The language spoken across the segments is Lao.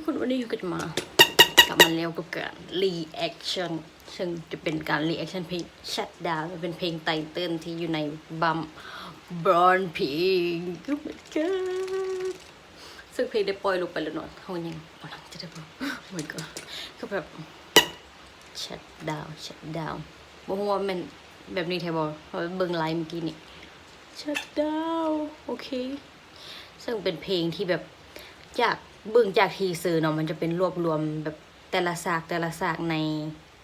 ຄົນ ວັນນີ້ເຮົາກໍຈະມາ ກັບມາແລ້ວກັບການ reaction ເຊິ່ງຈະເປັນການ reaction ເພງ Shutdown ເປັນເພງໄຕເຕິນທີ່ຢູ່ໃນບັ້ມ Blackpink. Oh my god. ເຊິ່ງເພງໄດ້ປ່ອຍລົງໄປແລ້ວເນາະ ເຮົາຍັງ ໂອ້ຍ ຈະໄດ້ບໍ່ Oh my god. ກໍແບບ Shutdown Shutdown ບໍ່ຮູ້ວ່າແມ່ນແບບນີ້ແທ້ບໍ່ ເພາະວ່າເບິ່ງໄລເມື່ອກີ້ນີ້ Shutdown. ໂອເຄ ເຊິ່ງເປັນເພງທີ່ແບບ ຈາກ ເບິ່ງຈາກທີເຊີເນາະ ມັນຈະເປັນລວບລວມແບບແຕ່ລະສາກ ແຕ່ລະສາກໃນ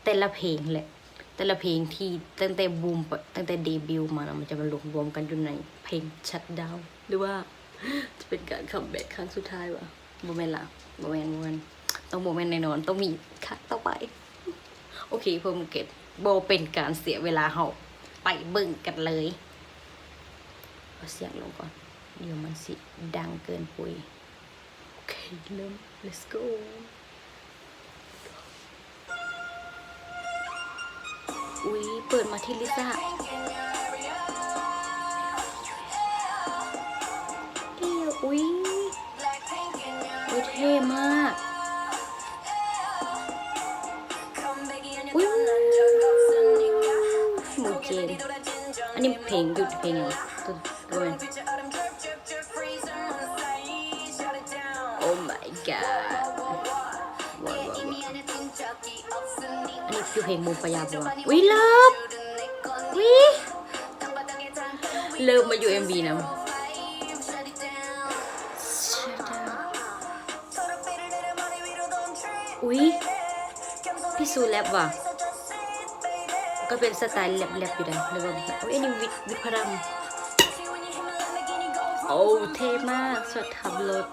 ແຕ່ລະເພງແຫຼະ ແຕ່ລະເພງທີ່ຕັ້ງແຕ່ບູມ ຕັ້ງແຕ່ເດບິວມາເນາະ ມັນຈະມາລວມລວມກັນຢູ່ໃນເພງ Shutdown ຫຼືວ່າຈະເປັນການຄັມແບັກຄັ້ງສຸດທ້າຍຫວາ? ບໍ່ແມ່ນລະ ບໍ່ແມ່ນ ບໍ່ແມ່ນ ຕ້ອງບໍ່ແມ່ນແນ່ນອນ ຕ້ອງມີຄັ້ງຕໍ່ໄປ. ໂອເຄ ເພື່ອບໍ່ເກັດ ບໍ່ເປັນການເສຍເວລາ ເຮົາໄປເບິ່ງກັນເລີຍ. ເອົາສຽງລົງກ່ອນ ດຽວມັນຊິດັງເກີນປຸຍ. ໂອເຄ ເລີ່ມ let's go. ອຸ້ຍ ເປີດມາທີ່ລິຊາ ເອີ ອຸ້ຍ ອຸ້ຍ ເທ່ມາກ ອຸ້ຍ ໝູເຈນ ອັນນີ້ເພງ ຢຸດເພງຫຍັງ ໂອ້ my god ວ້າວ ອັນນີ້ຢູ່ເພງໝູປະຍາບໍ່ວະ? ອຸ້ຍ ເລີບ ອຸ້ຍ ເລີບມາຢູ່ເອັມວີນຳ. ອຸ້ຍ ພິສູແລັບຫວາ? ກໍເປັນສະໄຕແລັບໆຢູ່ໃດ໋ ຫຼືວ່າ ໂອ້ຍ ອັນນີ້ວິດ ວິດພະລຳ ໂອ້ ເທ່ມາກ ສວດຂັບລົດ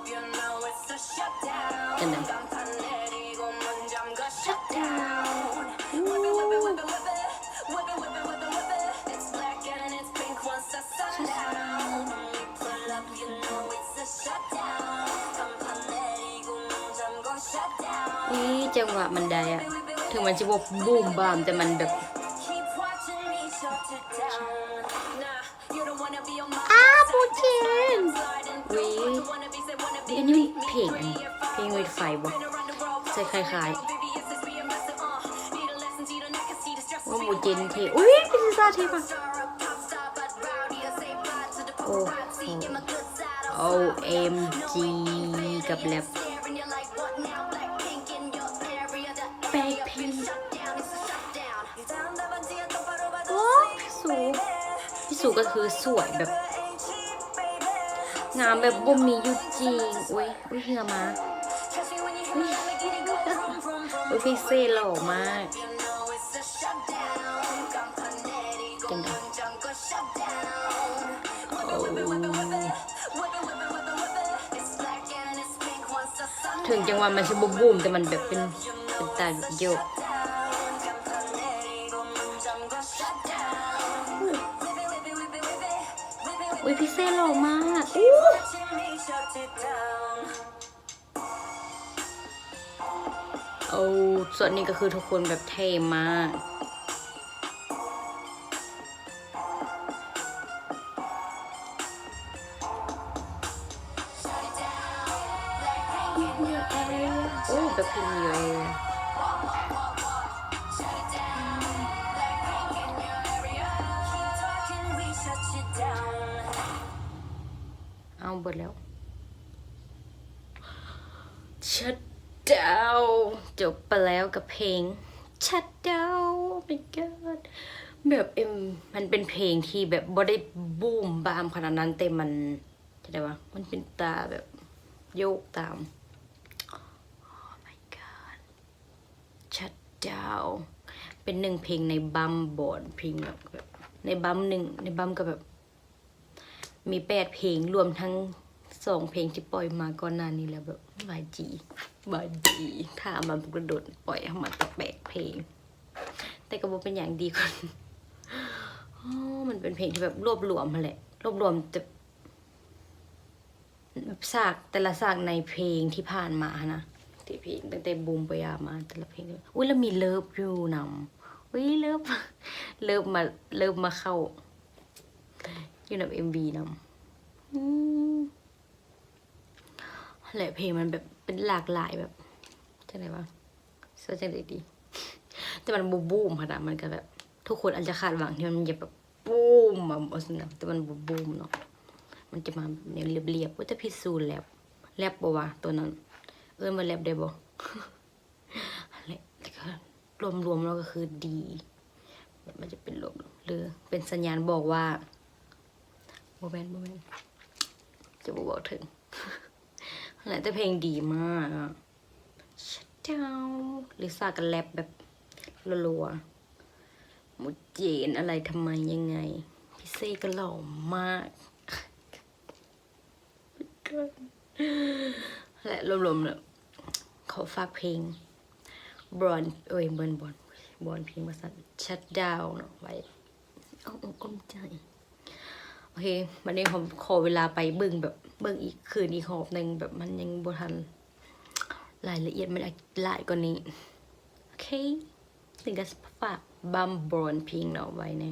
ຈັ່ງໃດ? Shutdown. ອີ ຈັງຫວະມັນໄດ້ອະ ເຖິງມັນຊິບໍ່ບູມບາມ ແຕ່ມັນແບບ ອາ ໝູເຈນ ອຸ້ຍ ອັນນີ້ເພງ ເພງວິດໄຟບໍ່? ໃສ່ຄ້າຍໆ ໂອ້ ໝູເຈນເທ່ ອຸ້ຍ ພິຊາເທ່ມາກ ໂອ້ໂຫ ໂອເອັມຈີ ກັບແລັບ Blackpink. ໂອ້ ພິສູ ພິສູກໍຄືສວຍແບບ ງາມແບບບໍ່ມີຢູ່ຈິງ ອຸ້ຍ ອຸ້ຍ ເຫື່ອມາ ອຸ້ຍ ພິເສດຫຼໍ່ມາກ ຈັ່ງໃດ ໂອ້ ເຖິງຈັ່ງວ່າມັນຊິບໍ່ບູມ ແຕ່ມັນແບບເປັນ ເປັນຕາໂຍກ ອຸ້ຍ ພິເສດຫຼໍ່ມາກ ອູ້ ໂອ້ ສ່ວນນີ້ກໍຄືທຸກຄົນແບບເທ່ມາກ. In your area. ໂອ້ Blackpink in your area. ເອົາ ເບິດແລ້ວ. Shutdown ຈົບໄປແລ້ວກັບເພງ Shutdown. Oh my god ແບບ ເອັມ ມັນເປັນເພງທີ່ແບບບໍ່ໄດ້ບູມບາມຂະໜາດນັ້ນ ແຕ່ມັນ ຈະໄດ້ວ່າ ມັນເປັນຕາແບບໂຍກຕາມ Oh my god Shutdown ເປັນໜຶ່ງເພງໃນບັ້ມບອນ ເພງແບບ ແບບ ໃນບັ້ມໜຶ່ງ ໃນບັ້ມກໍແບບ ມີແປດເພງ ລວມທັງສອງເພງທີ່ປ່ອຍມາກ່ອນໜ້ານີ້ແລ້ວ ແບບ ວາຍຈີ ວາຍຈີ ຖ້າມາບໍ່ໂດນ ປ່ອຍເຮົາມາແຕ່ແປດເພງ ແຕ່ກໍບໍ່ເປັນຫຍັງ ດີກວ່າ ອໍ ມັນເປັນເພງທີ່ແບບລວບລວມຫັ້ນແຫຼະ ລວບລວມແຕ່ ສາກ ແຕ່ລະສາກໃນເພງທີ່ຜ່ານມາຫັ້ນນະ ທີ່ເພງຕັ້ງແຕ່ບູມປະຍາມາ ແຕ່ລະເພງ ອຸ້ຍ ແລ້ວມີເລີບຢູ່ນຳ ອຸ້ຍ ເລີບ ເລີບມາ ເລີບມາເຂົ້າຢູ່ນຳເອັມວີນຳ ອືມ. ແລະ ເພງມັນແບບເປັນຫຼາກຫຼາຍແບບ ຈັ່ງໃດວະ ຊິວ່າຈັ່ງໃດດີ ແຕ່ມັນບໍ່ບູມຫັ້ນນະ ມັນກໍແບບ ທຸກຄົນອາດຈະຄາດຫວັງທີ່ມັນຈະແບບບູມມາ ບໍ່ຊັ້ນນະ ແຕ່ມັນບໍ່ບູມເນາະ ມັນຈະມາແບບແນວລຽບໆ ໂອ້ຍ ແຕ່ຜິດສູດແລັບ ແລັບບໍ່ວະ ໂຕນັ້ນ ເອີ້ນວ່າແລັບໄດ້ບໍ່? ຫັ້ນແຫຼະ ແຕ່ກໍລວມໆແລ້ວກໍຄືດີ ແບບມັນຈະເປັນລວມ ຫຼືເປັນສັນຍານບອກວ່າ ບໍ່ແມ່ນ ບໍ່ແມ່ນ ຈະບໍ່ເວົ້າເຖິງ ຫັ້ນແຫຼະ ແຕ່ເພງດີມາກອະ Shut down ລິຊາກໍແລັບແບບລັວໆ หมอเจน อะไร ทำไม ยังไง พี่เซ่ก็หล่อมาก ແລະ ລວມໆແລ້ວ ຂໍຝາກເພງ Born ເອີຍ ບໍ່ແມ່ນ Born Born Pink ວ່າຊັ້ນ Shut down ເນາະ ໄວ້ ເອົາອົກເອົາໃຈ ໂອເຄ ບັດນີ້ຂໍ ຂໍເວລາໄປເບິ່ງແບບ ເບິ່ງອີກຄືນອີກຮອບໜຶ່ງ ແບບມັນຍັງບໍ່ທັນ ລາຍລະອຽດມັນຫຼາຍກວ່ານີ້ ໂອເຄ ເຊິ່ງກໍຝາກບັ້ມ Born Pink ເນາະ ໄວ້ໃນ